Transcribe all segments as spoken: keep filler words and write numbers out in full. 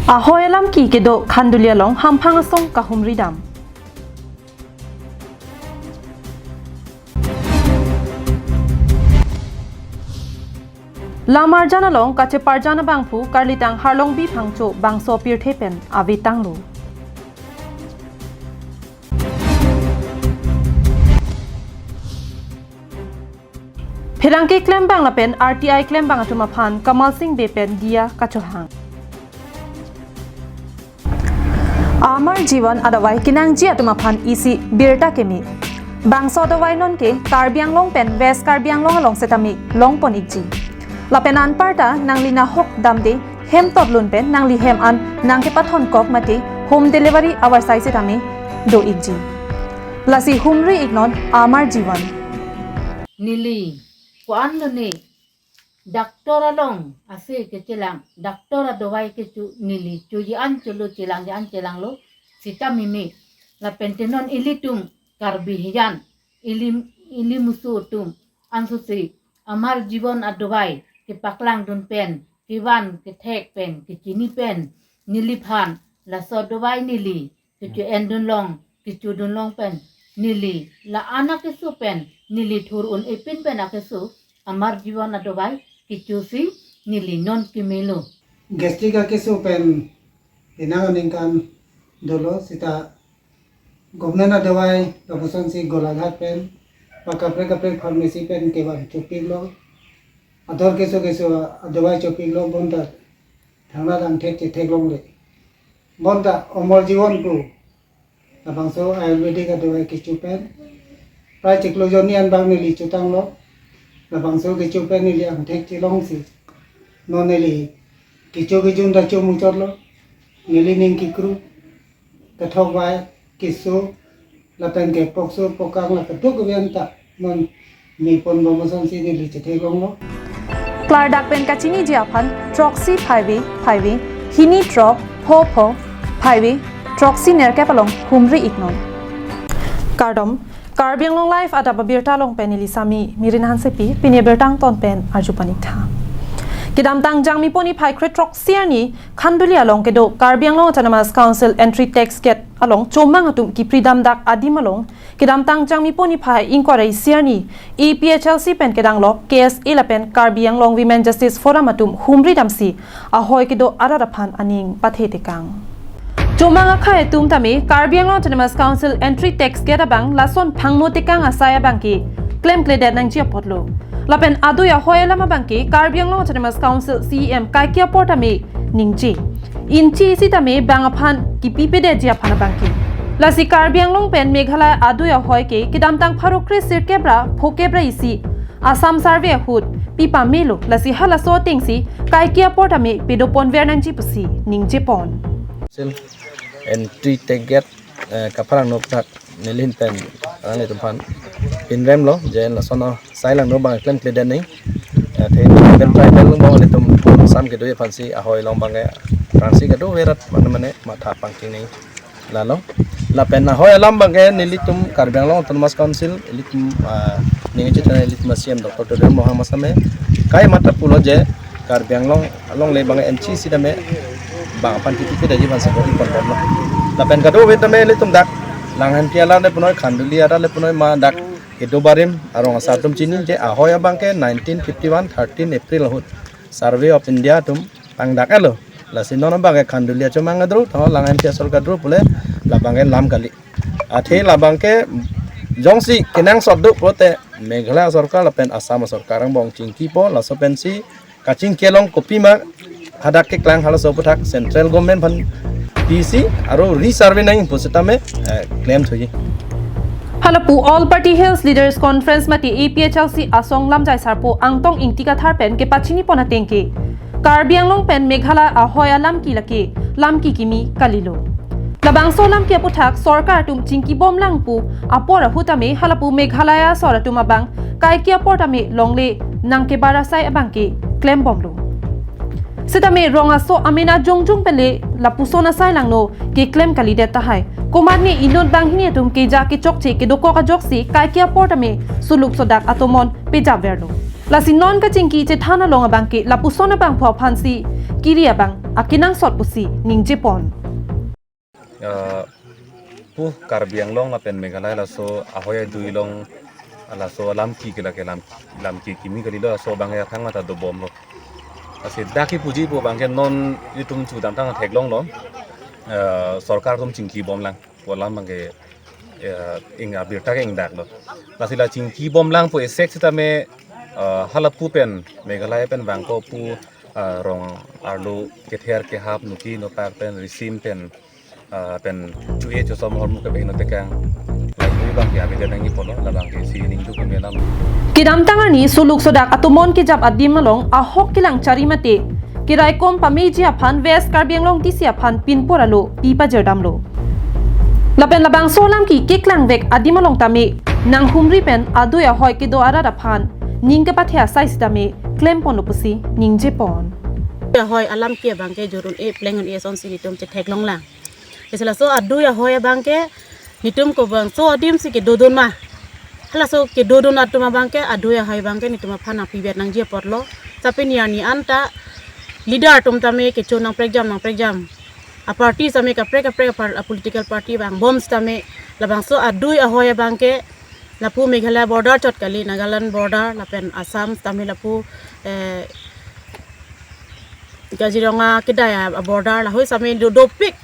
Ahoi alam ki kedo Khanduli along hamphang asong kahumri dam. Lamarjan along kacheparjan abangphu karlitang Harlongbi Phangcho bangso pirthe pen avetanglo. Pherangke klembang lapen R T I klembang atum aphan Kamal Singh Bey pen diya kachohang. Amar Jivan adavai kenangji atum aphan isi birta keme. Bangso adavai nonke Karbi Anglong pen West Karbi Anglong along setame longpon ikji. Lapen anparta nangli nahok damde hem totlun pen nangli hem an nangkepathon kok mate home delivery avarsai setame do ikji. Lasi humri iknon Amar Jivan. Neli ko-an lone doctor along ase kechelang, doctor adavai kecho neli choji an cholo, chelang an chelanglo sita mimi. Lapen te non ilitum Karbi hijan, ili, ili musu atum ansose Amar Jivan adavai kepaklangdun pen, kevan kethek pen, kechini pen, neliphan laso adavai neli kecho-endun long, kechodun long pen, neli la-an akeso pen, neli thur un-e pin pen akeso Amar Jivan adavai kechosi neli non kemelo. Gastric akeso pen penang aningkan dolo sita government adavai lapusonsi Golaghat pen ba kaprek kaprek pharmacy pen kevan chopiklo. Ador keso keso adavai chopiklo bonta thangnat angthek chethek longle. Bonta Amar Jivan pu labangso Ayurvedic adavai kecho pen prai chiklo jonni an bang neli chotanglo. Labangso kecho pen neli angthek chelongsi non neli kecho kejun ta chomuchotlo. Neli ning kekru, kethok vai, keso, lapen ke pokso pokang la keduk kevian ta non mepon bom asonsi neli chethe longlo. Klardak pen kachiniji aphan throksi phaivi phaivi hini throk pho pho phaivi throksi nerkep along humri iknon. Kardom, Karbi Anglong Live adap abirta along pen neli Sami Mirin Hansepi, pini abirta angton pen arju paniktha. Kedamtang Jangmipo niphai kre throksi arni Khanduli along kedo Karbi Anglong Autonomous Council entry tax gate along chomang atum kipri damdak adim along kedamtang Jangmipo niphai ingkoi ra isi arni A P H L C pen kedanglok K S A lapen Karbi Anglong Women Justice Forum atum humri damsi ahoi kedo arat aphan aning pathe tekang. Chomang akhei atum tame Karbi Anglong Autonomous Council entry tax gate abang lason phangno tekang asai abangke klemkledet nangji apotlo. Lapen adui ahoi alam abangke Karbi Anglong Autonomous Council C E M kaike apor tame ningje. Inchi isi tame bang aphan kipipedetji aphan abangke. Lasi Karbi Anglong pen Meghalaya adui ahoi ke kedamtang pharo kre sirkep ra phokep ra isi Assam Survey ahut pipamelo, lasi halaso atengsi kaike apor tame pedoponver nangji pusi ningjepon. Sil entry tax gate, eh, kapharang nokthak nelihin pen alanglitum aphan pinremlo je lason asai langno bang klemkledet nang. Eh, the pen tribal bang nelitum Assam kedo aphansi ahoi along bang aphrangsi kedo averat mane mane matha pangting nang. Lalo. Lapen ahoi alam abangke nelitum Karbi Anglong Autonomous Council, ilitum, ah, ningje chana ilitum C E M Doctor Tuliram Ronghang masame kai mata pulo je Karbi Anglong alongle abang M C C tame bang aphan kipipedetji aphan sakori konbomlo. Lapen kedo ave tame ilitum dak Langhemphi alam lapunoi Khanduli arat lapunoi ma dak kedo barim arong asar atum chini je ahoi abangke nineteen fifty-one thirteen April ahut Survey of India atum pangdak-etlo. Lasi non abangke Khanduli achomang adro, tangho Langhemphi asor kadro pule labangke lam kali. Athe labangke jongsi kenangsot do pulote Meghalaya sorkar lapen Assam sorkar angbong chingkipo, laso pensi kachingki along kopima hadak keklang halaso aputhak central government aphan pisi aro resurvey nang pusitame, eh, claim thuji. Halapu All Party Hills Leaders Conference mate A P H L C asong lamjai sarpo Angtong Ingti Kathar pen kepachinipon atengke Karbi Anglong pen Meghalaya ahoi alam ke lake lam ke kimi kalilo. Labangso lam ke aputhak sorkar atum chingkibomlang pu apor ahut tame halapu Meghalaya asor atum abang kaike apor tame longle nangkebar asai abangke klembomlo. Sitame rong aso amena jongjong penle lapuson asai langno keklem kalidet tahai. Komatne inut banghini atum keja kechokche kedokok ajoksi kaike apor tame suluk sodak atomon pejapverlo. Lasi non kachingki chethan along abangke lapuson abangphu aphansi kiri abang akenangsot pusi ningjepon. Ah, pu Karbi Anglong lapen Meghalaya laso ahoi adui along laso alam ki kila ke lam, lam ki kimi kalilo, laso abang ya thang mata dobomlo. Lasi dak kipuji pu abangke non itum chudamtang theklonglo. Ah, sorkar atum chingkibomlang pu alam abangke, ah, ing abirta ke ingdaklo. Lasi la chingkibomlang pu esek sitame, ah, halapu pen Meghalaya pen vangko pu, ah, rong arlo kether kehap nuki nopak pen risim pen, ah, pen chuye chusom hormu ke behino tekang. Lapu abangke abide nangji pulo, labangke si ningduk melam. Kedamtang arni suluk sodak atumon kejap adim along ahok kelang chari mate keraikom pameji aphan West Karbi Anglong D C aphan pinpur alo pi pajirdamlo. Lapen labangso alam ki keklangvek adim along tame nanghumri pen adui ahoi kedo arat aphan ning kepathe asai sitame klemponlo pusi ningjepon. Ahoi alam ki abangke jor un-e pleng un-e asonsi nelitum chetheklonglang. Isi laso adui ahoi abangke nelitum kobangso adim si kedodun ma. Halaso kedodun atum abangke adui ahoi abangke nelitum aphan nangpivet nangji apotlo. Tapi pini arni anta leader atum tame kecho nangprekjam nangprekjam. A party tame kaprek kaprek a par-, a political party vangbom tame labangso adui ahoi abangke lapu Meghalaya border chot kali, Nagaland border lapen Assam tame lapu, eh, Kaziranga kedai a border lahoi tame do, dopik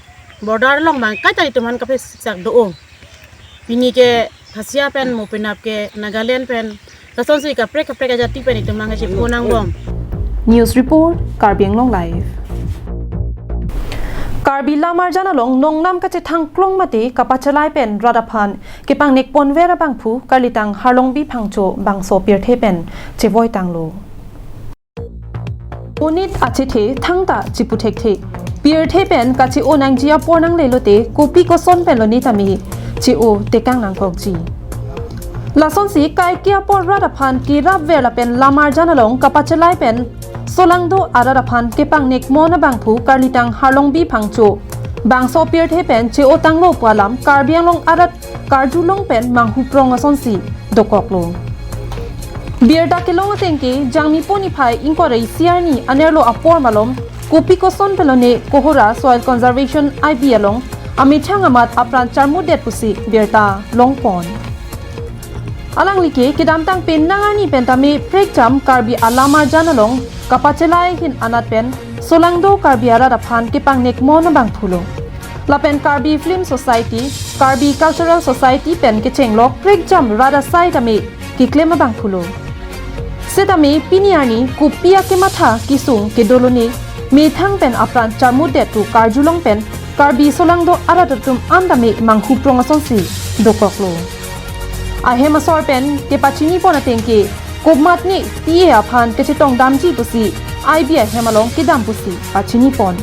border along abang kaita itum aphan kapesak do-o. Pini ke Khasi apen mo penap ke Nagaland pen lasonsi kaprek kaprek ajati pen itum abang chepo nangbom. News report, Karbi Anglong Live. Karbi Lamarjan along nongnam kachethang klong mate kapachelai pen rat aphan kepangnek ponver abangphu karlitang Harlongbi Phangcho bangso pirthe pen chevoitanglo. Monit achethe thangta chipu thekthe. Pirthe pen kache-o nangji apor nanglelote kopi koson pen lone tame che-o tekang nangkokji. Lasonsi kaike apor rat aphan kerapver lapen Lamarjan along kapachelai pen solangdo arat aphan kepangnek mon abangphu karlitang Harlongbi Phangcho bangso pirthe pen che-otanglo pu alam Karbi Anglong arat karjulong pen manghuprong asonsi dokoklo. Birta kelong atengke Jangmi pon niphai ingkoi ra isi arni anerlo apor malom kopi koson pen lone Kohora Soil Conservation I B along amethang amat apran charmutdet pusi birta longpon. Alanglike kedamtang penang arni pen tame prekjam Karbi a Lamarjan along kapachelai ahin anat pen solangdo Karbi arat aphan kepangnek mon abangphulo. Lapen Karbi Film Society, Karbi Cultural Society pen kechenglok prekjam rat asai tame keklem abangphulo. Setame pini arni kopi akematha kesung kedo lone methang pen apran charmutdet pu karjulong pen Karbi solangdo arat atum an tame manghuprong asonsi dokoklo. Ahem asor pen kepachinipon atengke komatne T A aphan kachetongdamji pusi I B ahem along kedam pusi pachinipon.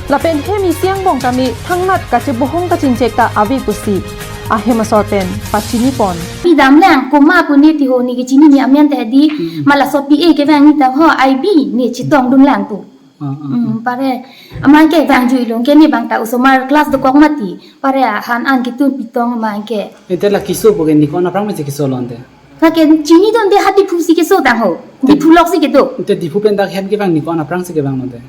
Lapen hem isi angbong tame thangnat kachebohong kachinchek ta ave pusi ahem asor pen pachinipon. Pi damlang, komat pu ne tiho ne kechinine amen ta di, hmm, ma laso P A kevang ne ta ho I B ne chetongdunlang pu. Ah, ah, hmm, ah. Pare, amat ke vangjuilo, ke ne abang ta osomar class dokok mati. Pare, han an ketun pitong amat ke. Ante la keso pu ke ne ko-an aphrang me si keso lo ante? Lake chinidunde ha Diphu si keso tang ho. Te- Diphu lok si kedo. Ante Diphu pen dak hem kevang ne ko-an aphrang si kevang lo ante?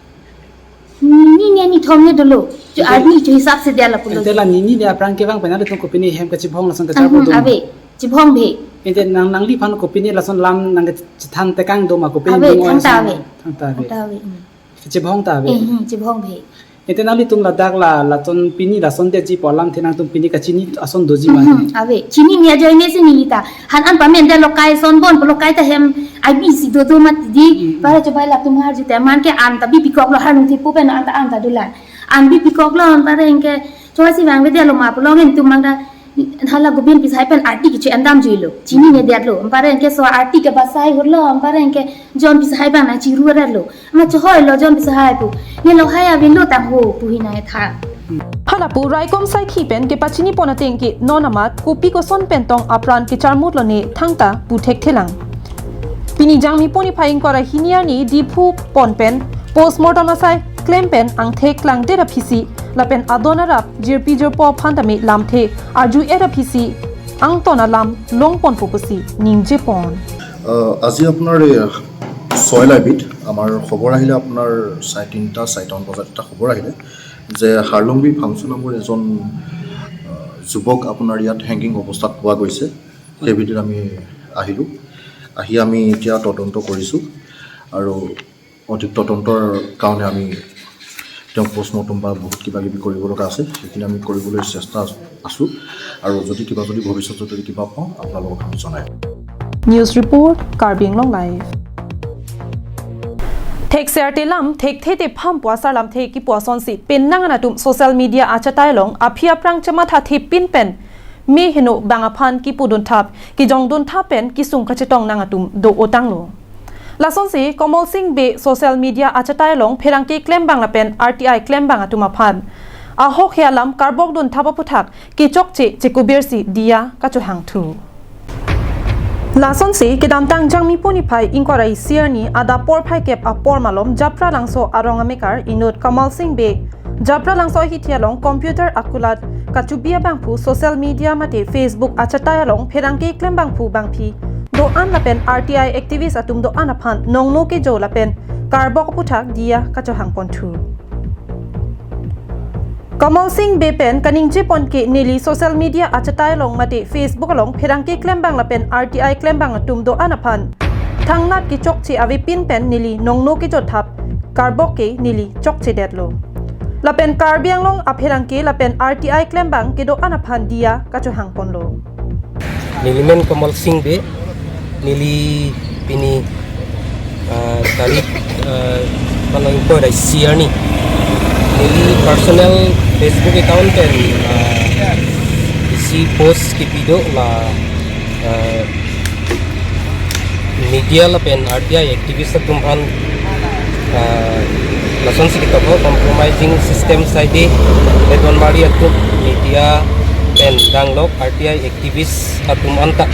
Nini ne nithom ne dolo. Jo, ante arni jo hisap si dia lapulo. Ante la nini ne aphrang kevang pen nelitum kopine hem kachebohong lason kacharpo, mhm, do ma? Ave, chebohong ave. Ante nang, nangliphan kopine lason lam nangkachethan tekang do ma, kopine ave, ding thangta oi ave. Thangta ave. Thangta ave. Hmm. Chebohong ta ave. Eh, hmm, chebohong ave. Ante nanglitum ladak la, lason pini lason detji pu alamthe nangtum pini kachini ason doji ma? Mhm, ave. Chinine ajoine si neli ta. Han an pamende lokai son bon, lokai ta hem I B si dodo mati di. Hmm, hmm. Pare chobai latum harju te amat ke an ta bipikoklo, harlung thipu pen an ta, an ta dolang. An bipikoklo, an pare anke chobai si vangvedet lo ma pulo, nelitum abang ta hala Gobind Pisahai pen arti keche-endamjuilo. Chinine detlo. An pare anke so arti ke basai hurlo, an pare anke John Pisahai abang nangchiru detlo. Amat chohoilo John Pisahai pu. Ne lahai avelo tang ho pu hina etha. Halapu raikom saikhi pen kepachinipon atengke non amat kopi koson pen tong apran kecharmut lone thangta pu thekthelang. Pini Jangmi pon niphai ingkoi ra hini arni Diphu pon pen postmortem asai klem pen angthek klangdet aphisi lapen adon arap jirpi jirpo aphan tame lamthe arju-et aphisi angton alam longponpo pusi ningjepon. আহ, আজি আপোনাৰ এই ছয় লাইবিত আমাৰ খবৰ আহিলে আপোনাৰ চাৰে তিনিটা, চাৰিটামান বজাত এটা খবৰ আহিলে যে হাৰলুংবি ফাংচু নামৰ এজন, আহ, যুৱক আপোনাৰ ইয়াত হেংগিং অৱস্থাত পোৱা গৈছে। সেই ভিত্তিত আমি আহিলোঁ। আহি আমি এতিয়া তদন্ত কৰিছোঁ আৰু অধিক তদন্তৰ কাৰণে আমি তেওঁক পষ্টমৰ্টম বা বহুত কিবা কিবি কৰিব লগা আছে, সেইখিনি আমি কৰিবলৈ চেষ্টা আছোঁ আৰু যদি কিবা যদি ভৱিষ্যতে যদি কিবা পাওঁ আপোনালোকক আমি জনাই দিম। News report, Karbi Anglong Live. Thekser te lam thekthe te pham pu asar lamthe kipu asonsi penang anatum social media achatai along aphi aphrang chematha thepin pen me heno bang aphan kipudun thap, kijongdun thap pen kisung kachetong nang atum do-otanglo. Lasonsi Kamal Singh Bey social media achatai along pherangke klembang lapen R T I klembang atum aphan ahokhe alam karbokdun thap aphuthak kechokche chekubirsi diya kachohangthu. Lasonsi kedamtang Jangmi pu niphai ingkoi ra isi arni adap porphai kep apor malom Japralangso arong amekar inut Kamal Singh Bey Japralangso ahithi along computer akulat kachubi abangphu social media mate Facebook achatai along pherangke klembangphu bangphi do-an lapen R T I activist atum do-an aphan nongno kejo lapen karbok aphuthak diya kachohangponthu. Kamal Singh Bey pen kaningjepon ke neli social media achatai along mate Facebook along pherangke klembang lapen R T I klembang atum do-an aphan thangnat kechokche avepin pen neli nongno kejo thap karbok ke neli chokchedetlo. Lapen Karbi Anglong apherangke lapen R T I klembang kedo-an aphan diya kachohangponlo. Neli men Kamal Singh Bey, neli pini, ah, tarik, ah, pano ingkoi ra isi arni neli personal Facebook account pen, ah, isi post kipi do la, ah, media lapen R T I activist atum aphan, ah, lasonsi kitoklo, compromising system saide, Bedwanmari atum media pen danglok R T I activist atum anta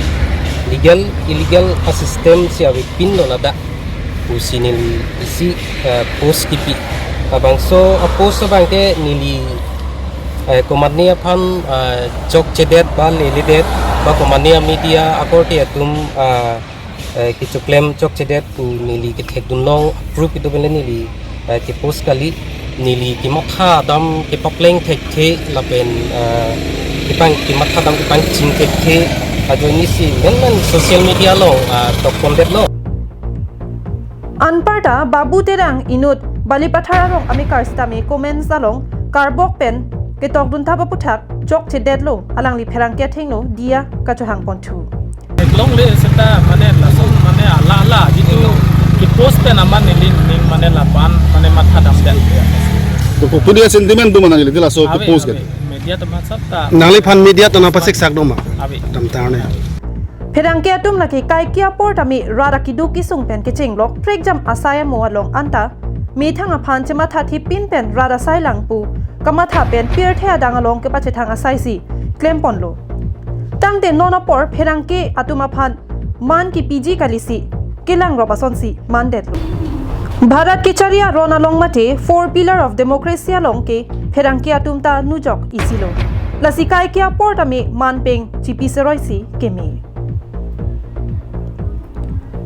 legal illegal a system si avepinlo ladak pusi neli isi, ah, post kipi. Labangso a post abang ke neli, eh, komatne aphan, ah, chokchedet ba leledet ba komatne a media akorte atum, ah, eh, kechoklem chokchedet pu neli kethekdunlong approve kedo pen le neli, eh, kepost kali. Neli kematha dam kepapleng thekthe lapen, eh, kepang kematha dam kepangching thekthe ajoinesi menmen social media along, ah, tokpondetlo. Anparta Babu Terang inut Balipathar arong amekar sitame comments along karbok pen ketokdun thap aphuthak chokchedetlo, alangli pherangke athengno diya kachohangponthu. Longle seta mane lason mane ala ala jitu ki post pen aman neli ning mane lapan mane matha damdet. Ko punya sentiment do ma nangli laso ki Ave, post ave. Kan. Media teman sata. Nangliphan media tona pasik sak do ma. Ave. Dam tarne. Pherangke atum lake kaike apor tame rat akidu kisung pen kechenglok prekjam asai amo along anta methang aphan chematha thepin pen rat asai lang pu kamatha pen pirthe adang along kepachethang asaisi klemponlo. Tangte non apor pherangke atum aphan man kipiji kalisi kelangrop asonsi mandetlo. Bharat kechari aron along mate four pillar of democracy along ke pherangke atum ta nujok isilo. Lasi kaike apor tame manpeng chipi seroisi keme.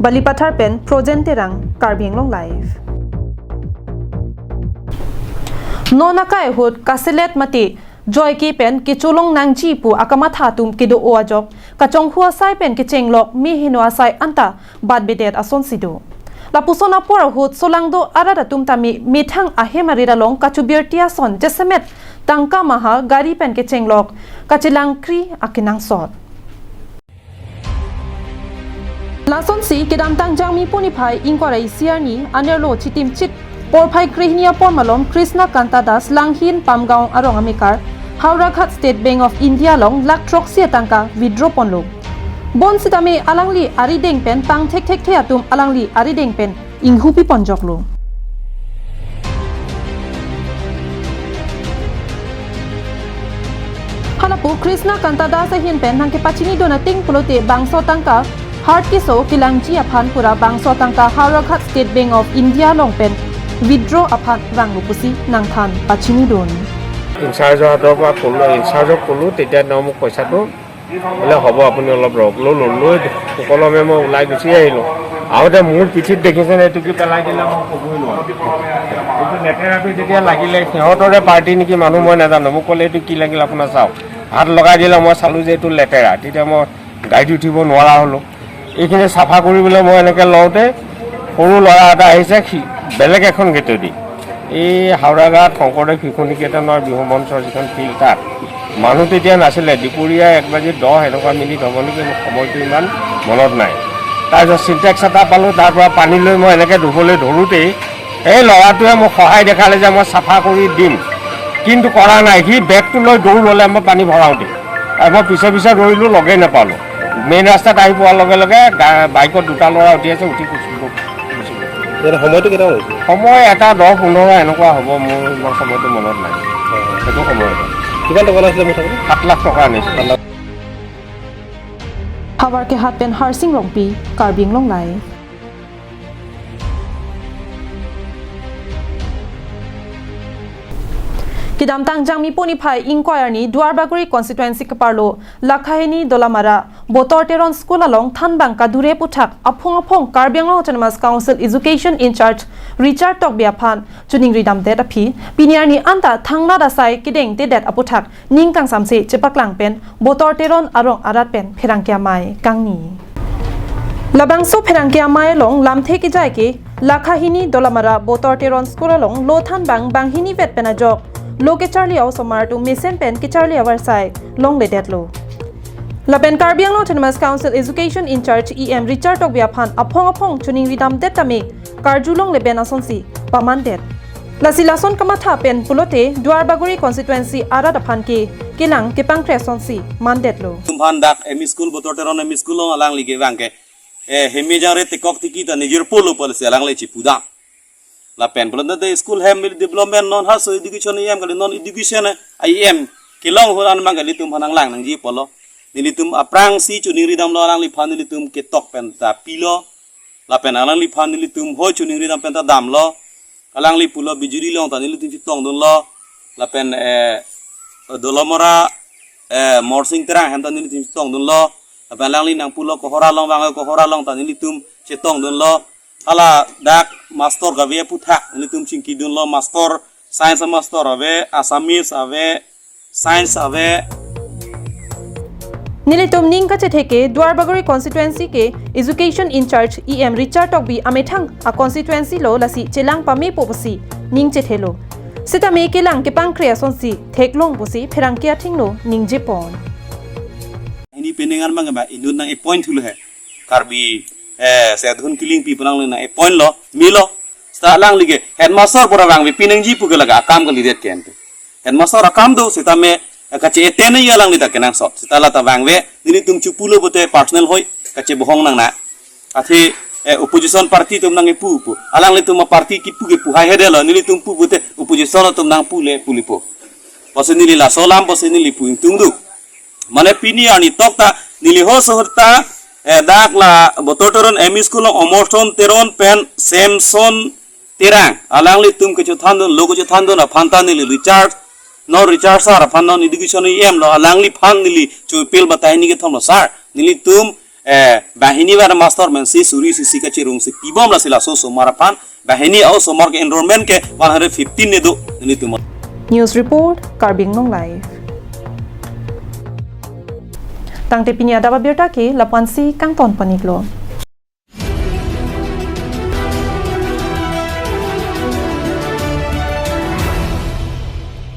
Balipathar pen Projen Terang, Karbi Anglong Live. Non akai ahut kaselet mate joike pen kecholong nangji pu akamatha atum kedo-o ajok kachonghu asai pen kechenglok me heno asai anta batbedet asonsi do. Lapuson apor ahut solangdo arat atum tame methang ahem arit along kachubirti ason jasemet tangka maha gari pen kechenglok kachelangkri akenangsot. Lasonsi kedamtang Jangmi pu niphai ingkoi ra isi arni anerlo chitim chit porphai krehini apor malom Krishna Kanta Das Langhin Pamgaon arong amekar Howraghat State Bank of India along lakh throksi atangka withdraw ponlo. Bonsitame alangli arideng pen pangthek thekthe atum alangli arideng pen inghupi ponjoklo. Halapu Krishna Kanta Das ahin pen nangkepachinidun ateng pulote bangso tangka hard keso kelangji aphan pura bangso tangka Howraghat State Bank of India along pen withdraw aphan vanglo pusi nangthan pachinidun. ইনচাৰ্জৰ হাতৰ পৰা ক'লোঁ, ইনচাৰ্জক ক'লোঁ, তেতিয়া তেওঁ মোক পইচাটো বোলে হ'ব, আপুনি অলপ ৰওক। ল'লোঁ, লৈ সুকলমে মই ওলাই গুচি আহিলোঁ। আগতে মোৰ পিঠিত দেখিছেনে, এইটো কি পেলাই দিলে মই ক'বই নোৱাৰোঁ। এইটো লেতেৰাটো যেতিয়া লাগিলে, সিহঁতৰে পাৰ্টি নেকি মানুহ মই নাজানো, মোক ক'লে, "এইটো কি লাগিল আপোনাৰ, চাওক।" হাত লগাই দিলে, মই চালোঁ যে এইটো লেতেৰা। তেতিয়া মই গাড়ীত উঠিব নোৱাৰা হ'লোঁ। এইখিনি চাফা কৰিবলৈ মই এনেকৈ লওঁতে সৰু ল'ৰা এটা আহিছে, সি বেলেগ এখন গেটেদি এই হাওৰাঘাট শংকৰদেৱ শিশু নিকেতনৰ বিহু মঞ্চৰ যিখন ফিল্ড, তাত মানুহ তেতিয়া নাছিলে। দুপৰীয়া এক বাজি দহ এনেকুৱা মিনিট হ'ব নেকি, মোৰ সময়টো ইমান মনত নাই। তাৰপিছত চিণ্টেক্স এটা পালোঁ, তাৰ পৰা পানী লৈ মই এনেকৈ ধুবলৈ ধৰোঁতেই এই ল'ৰাটোৱে মোক সহায় দেখালে যে মই চাফা কৰি দিম, কিন্তু কৰা নাই। সি বেগটো লৈ দৌৰ ল'লে মই পানী ভৰাওঁতে। আৰু মই পিছে পিছে ৰৈ দিলোঁ, লগেই নাপালোঁ। মেইন ৰাস্তাত আহি পোৱাৰ লগে লগে গা-, বাইকত দুটা ল'ৰা উঠি আছে, উঠি গুচি গ'ল। ইয়াৰ সময়টো কেইটা হৈছে? সময় এটা দহ পোন্ধৰ এনেকুৱা হ'ব, মোৰ ইমান সময়টো মনত নাই। হয়, হয়। সেইটো সময়তে। কিমান টকা লৈছিলে মুঠতে? সাত লাখ টকা আনিছোঁ। সাত lakh. Havar Kehat pen Harsing Rongpi, Karbi Anglong Live. Kedamtang Jangmi poni phai ingkoi arni Duarbagori constituency keparlo Lakhahini Dolamara Botor Teron School along thanbang kadure aputhak aphong aphong Karbi Anglong Autonomous Council Education in-charge Richard Tokbi aphan choningri damdet aphi, pini arni anta thangnat asai kedengtedet aputhak ning kangsamse chepaklang pen Botor Teron arong arat pen pherangke amei kangni. Labangso pherangke amei along lamthe kejai ke Lakhahini Dolamara Botor Teron School along lo thanbang banghini vet pen ajok lo kecharli a-osomar atum mesen pen kecharli avarsai longledetlo. Lapen Karbi Anglong Autonomous Council Education in-charge E M Richard Tokbi aphan aphong aphong choningri damdet tame karjulong leben asonsi pamandet. Lasi lason kamatha pen pulote Duarbagori constituency arat aphan ke kelang kepangkre asonsi mandetlo. Tumphan dak M E school, Botor Teron M E school along alangli kevang ke, eh, hemi jangre tekok tiki ta nejir polo policy alangli chipudam. Lapen pulote school hem development non haso education E M kali non education E M kelong horan mang kali tumphan nanglang nangji polo. Nelitum aphrangsi choningri damlo alangliphan, nelitum ketok pen ta pilo. Lapen alangliphan nelitum hoi choningri dam pen ta damlo. Alangli pulo bijuri long ta nelitum chetongdunlo. Lapen, eh, Dolamara, eh, Morsing Terang hem ta nelitum chetongdunlo. Lapen alangli nangpulo Kohora along vang, Kohora along ta nelitum chetongdunlo. Hala dak master kave aputhak nelitum chingkidunlo, master, science master ave, Assamese ave, science ave. Nelitum ning kachethe ke Duarbagori constituency ke education in-charge E M Richard Tokbi amethang a-constituency lo, lasi chelang pamepo pusi ning chethelo. Sitame kelang kepangkre asonsi theklong pusi pherangke athengno ningjepon. Ini peningan mang ba inut nang-appoint thulo he. Karbi, eh, se adhun kiling pi penang le nang-appoint lo, melo. Seta alangli ke headmaster pura vangve, pinangji pu ke laga akam kalidet ke ante. Headmaster akam do, sitame, eh, kache-attend ya alangli ta kenangsot. Seta la ta vangve, nelitum chepulo pute personal hoi kachebohong nangne. Athe, eh, opposition party atum nangkepu pu. Alanglitum a-party kipu kepu hai hede lo, nelitum pu pute opposition atum nangpu le pulipo. Pusi neli laso alam pusi neli pu ingtungduk. Mane pini arni tok ta neli ho sohor ta, eh, dak la Botor Teron M E school along Omorson Teron pen Samson Terang alanglitum kechethandun, lo kechethandun aphan ta neli Richard, non Richard sir aphan non education E M lo, alangliphan neli chopil batai ni kethom lo sir. Nelitum, eh, banghini vet master mensi suri sisi kacherung si pibom, lasi laso osomar aphan banghini a-osomar ke enrollment ke one hundred fifteen ne do nelitum. News report, Karbi Anglong Live. Tangte pini adap abirta ke lapu-ansi kangton pon-iklo.